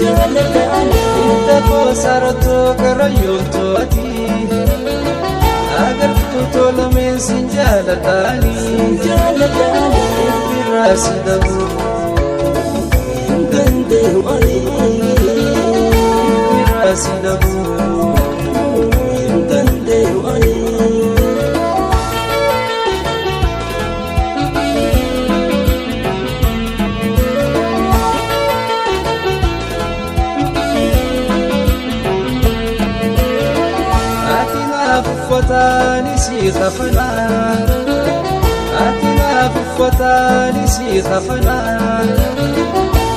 jaaladhaani. Hidda koo saaratoo karayyoon to'ati. Agartuu tolameen sin jaaladhaani. Irraa si dhabuu hin danda'u ani. Irraa si dhabuu hin danda'u ani. Ati naaf uffataan isii kafanaa. Ati naaf uffataan isii kafanaa.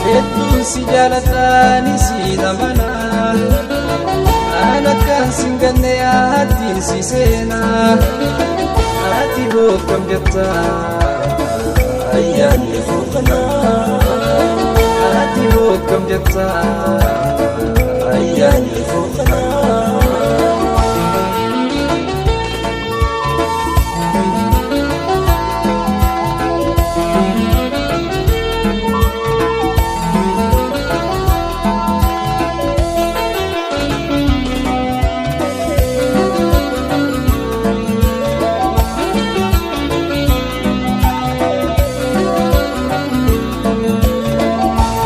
Hedduun si jaalataan isii namanaa. An akkaan sin ganne yaaddiin si seenaa. Ati hokkam jettaa ayyaanni fooqanaa. Ati hokkam jettaa ayyaanni fooqanaa.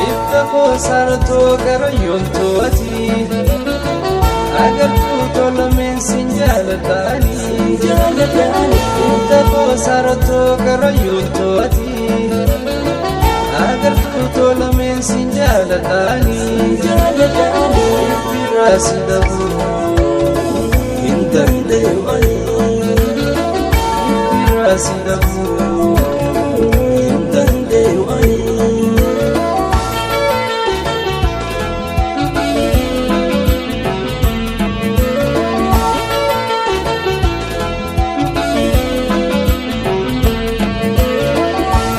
Hidda koo saaratoo karayyoon to'ati. Agartuu tolameen sin jaaladhaani. Hidda koo saaratoo karayyoon to'ati. Agartuu tolameen sin jaaladhaani. Irraa si dhabuu hin danda'u ani. Irraa si dhabuu hin danda'u ani.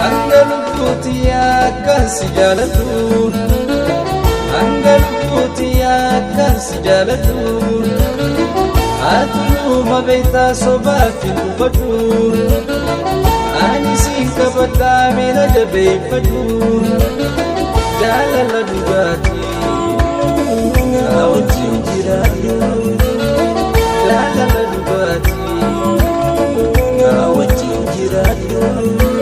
Hanga lubbuuti akkaan si jaaladhu. Hanga lubbuuti akkaan si jaaladhu. Ati beektaa sobaaf hin dubbadhu. Ani siin kabadhaa miila jabeeffadhu. Jaalala dhugaatii Na wajjin jiraadhu. Jaalala dhugaatii Na wajjin jiraadhu.